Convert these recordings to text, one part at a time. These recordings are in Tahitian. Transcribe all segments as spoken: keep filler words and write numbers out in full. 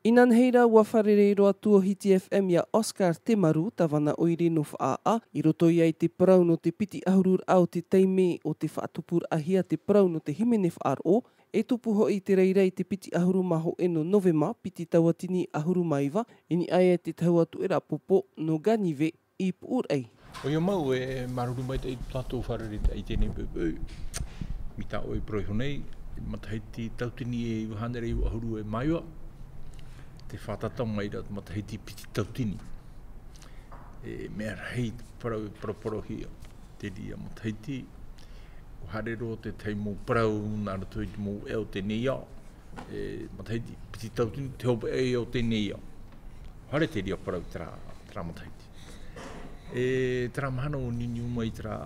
Inanahi ra, ua fārerei roa atu ʻo Hiti F M ia Oscar Temaru, tāvana ʻoire nō Faʻaʻā, i roto ia i te parau nō te piti ʻahuru raʻa o te taime o te faʻatupuraʻahia te parau nō te hīmene faʻaroʻo, e tupu hoʻi te reira i te piti ʻahuru mā hōʻē nō Novema, piti tauatini ʻahuru mā iva, i niʻa ia i te tahua tuʻeraʻa pōpō nō Ganive i Puʻuraʻi. ʻOia mau, e māuruuru maitaʻi tō tātou fārereiraʻa i teie nei poʻipoʻi. Mai tā ʻoe i parau iho nei, matahiti tautini e iva hānere iva ʻahuru e mā iva, tē fātata mai ra te matahiti piti tautini. E mea rahi te parau e paraparauhia, te reira matahiti, ʻua haere roa te tahi mau parau nā roto i te mau ʻē o teie nei ao, e matahiti piti tautini, te hopeʻa o teie nei ao. Haere te reira parau terā, terā matahiti. E terā mahana ʻua niuniu mai terā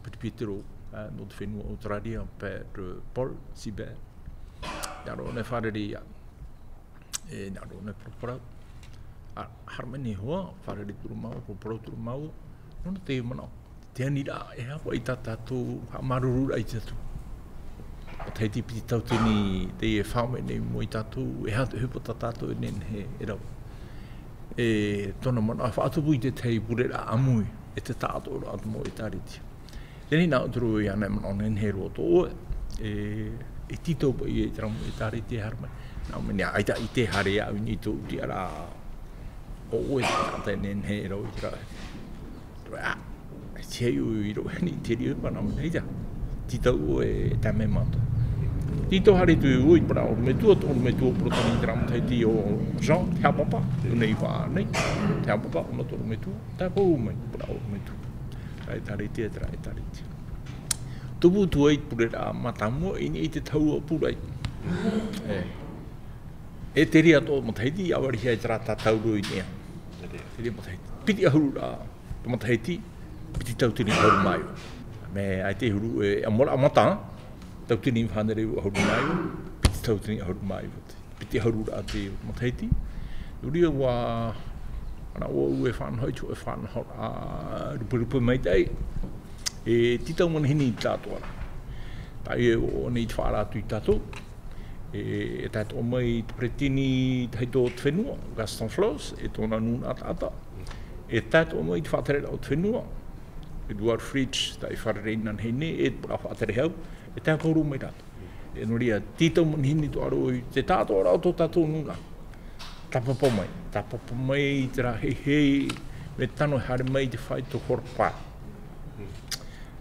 peresideni, ā, nō te fenua Australia, Pat, ā, Paul Sibert. Nā roto i ʻōna fārerei ia, e nā roto i ʻōna paraparau. Ā, haere mai nei hoʻi, fārerei atu ra māua, paraparau atu ra māua, nō te manaʻo. Te aniraʻa, e aha paʻi tā tātou haʻamāuruururaʻa i te Atua. Matahiti piti tautini teie e fā mai nei mai iā tātou, e aha te ʻohipa tā tātou e nehenehe e rave. E tōna manaʻo e faʻatupu i te tahi pureraʻa ʻāmui, e te taʻatoʻaraʻa o te mau ʻĒtārētia. Teie nei nā ʻoutou ia anaʻe manaʻo nehenehe roa tō ʻoe, e, e tītau paʻi i terā mau ʻĒtārētia e haere mai. Nā ʻō mai nei, ʻaita i te haere aʻu i niʻa i tōʻu tiʻaraʻa, ʻo ʻoe, ʻaita e nehenehe e rave i te rā. Ā, e tiʻa iho i roto i te reira, nā ʻō mai nei, ʻaita. Tītau ʻoe e tae mai mātou. Tītau haere atu ʻoe i te parau ʻorometua, tō ʻorometua Porotanī i terā matahiti ʻo Jean, te haʻapāpā, ʻōna i faʻaʻite nei, te haʻapāpā, ʻōna tō ʻorometua, tāpaʻo mai, parau ʻorometua. Terā ʻĒtārētia, terā ʻĒtārētia. Tupu atu ai te pureraʻa mātāmua, i niʻa i te tahua pūraʻi. E. E te reira atoʻa matahiti, ʻia ʻāvarihia e terā tātauro i niʻa. Te reira matahiti. Piti ʻahuru ra te matahiti, piti tautini ʻahuru mā iva. Mea ʻaita e huru e, ʻa mora, ʻa mata, tautini hānere ʻahuru mā iva, piti tautini ʻahuru mā iva. Piti ʻahuru ra te matahiti. Nō reira ʻua, ana ʻoe e faʻanaho i te hōʻē faʻanaho, ā, ruperupe maitaʻi. E tītau manihini i te taʻatoʻaraʻa. Teie ʻō nei te faʻaara atu iā tātou. E, e tae atoʻa mai te peretiteni tahito o te fenua, Gaston Flosse, e tōna nūnaʻa taʻata. E tae atoʻa mai te faʻatereraʻa o te fenua, Edouard Fritch, tā ʻoe i fārerei inānahi nei, e te parau faʻaterehau, e tae paʻi roa mai rātou. E nō reira, tītau manihini atoʻa roa i te taʻatoʻaraʻa o tō tātou nūnaʻa. Tāpapa mai, tāpapa mai i terā heihei, mea tano e haere mai i te fāito horapa.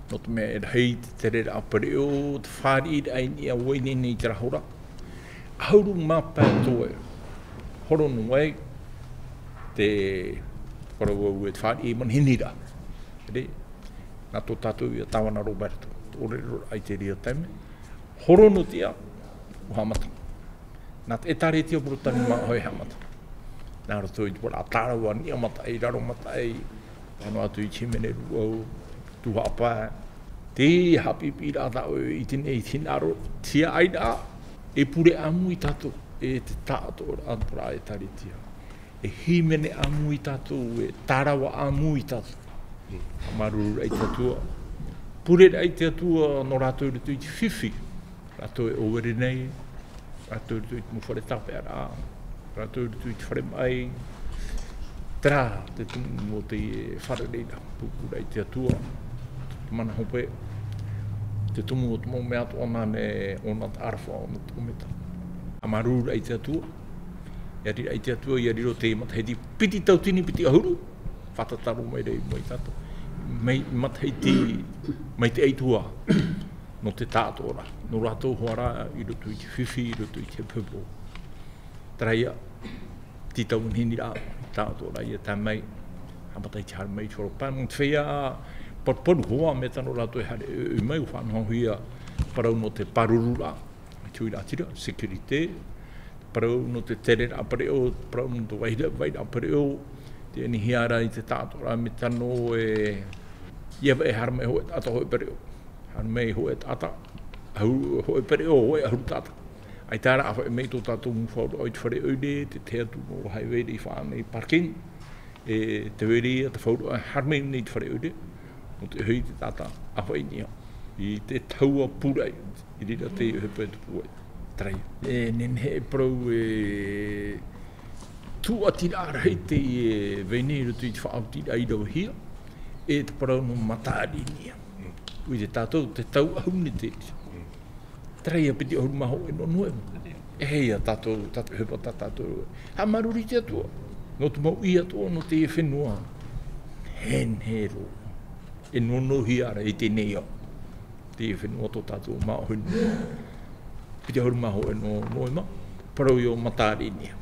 Nō te mea e rahi te tereraʻa pereʻoʻo, te fāriʻiraʻa i niʻa, ʻua ineine i terā hora. ʻAhuru mā pae toe. Horo noa ai te parau au e te fāriʻi manihiniraʻa. Reira, nā tō tātou ia tāvana Roberto, tō ʻōreroraʻa i te reira taime. Horo noa te ʻā, ʻua haʻamata. Nā te ʻĒtārētia Porotanī Māʻohi e haʻamata. Nā roto i te parau tārava, niʻa mataʻi, raro mataʻi, tae noa atu i te hīmene rūʻau, tuhaʻa pae, te haʻapiʻipiʻiraʻa tā ʻoe i ʻite nei, i te hinaʻaro, tiaʻiraʻa, e pure ʻāmui tātou, e te taʻatoʻaraʻa o te ʻĒtārētia. E hīmene ʻāmui tātou, e tārava ʻāmui tātou. Māuruururaʻa i te Atua. Pureraʻa i te Atua nō rātou i roto i te fifi. Rātou e ʻōvere nei, rātou i roto i te mau fare tāpeʻaraʻa, rātou i roto i te fare maʻi. Terā te tumu o te fārereiraʻa, pūpūraʻa i te Atua, te mana hope, te tumu o te mau mea atoʻa nā, ʻōna te ʻarafa, ʻōna te ʻōmeta. Māuruururaʻa i te Atua, ʻia riro i te Atua, ʻia riro te matahiti piti tautini piti ʻahuru, fātata roa mai ra i mua iā tātou. Mai, matahiti, mai te ʻaituā, nō te taʻatoʻaraʻa, nō rātou hoʻi rā, i roto i te fifi, i roto i te hepohepo. Terā ia, tītau manihini ra, taʻatoʻaraʻa ia tae mai, haʻamata i te haere mai i te horopae, nō te feiā paruparu hoʻi, mea tano rātou e haere ʻoiʻoi mai, ʻua faʻanahohia parau nō te pārururaʻa, i te huiraʻatira, sécurité, parau nō te tereraʻa pereʻoʻo, parau nō te vairaʻa, vairaʻa pereʻoʻo, te anihia ra i te taʻatoʻaraʻa mea tano e, ʻia vai e haere mai hōʻē taʻata hōʻē pereʻoʻo. Haere mai hōʻē taʻata, ʻahuru, hōʻē pereʻoʻo, hōʻē ʻahuru taʻata. ʻAita rā, ʻāfaʻi mai tō tātou mau fauraʻo i te fare ʻoire, te tahi atu nō Haʻavare i faʻaʻite nei parking, e te vai ra ia te fauraʻo, haere mai nei te fare ʻoire, nō te ʻohi i te taʻata, ʻāfaʻi i niʻa. I te tahua pūraʻi, i reira te ʻohipa e tupu ai. Terā ia. E nehenehe e parau e, Tūʻatiraʻa rahi teie vahine i roto i te faʻaotiraʻa i ravehia, e te parau nō Matarinia. ʻUa ʻite tātou te tau ʻahune te Taraia piti ʻahuru mā hōʻē nō Noema. E hei a tātou, tātou, he pata tātou. Haʻamāuruuru i te Atua. Nō te mau ʻī atoʻa nō teie fenua. Nehenehe roa. E nō nō hia ra i teie nei ao. Teie fenua tō tātou māʻohi nō. Piti ʻahuru mā hōʻē nō Noema. Parau ïa ʻo Matarinia.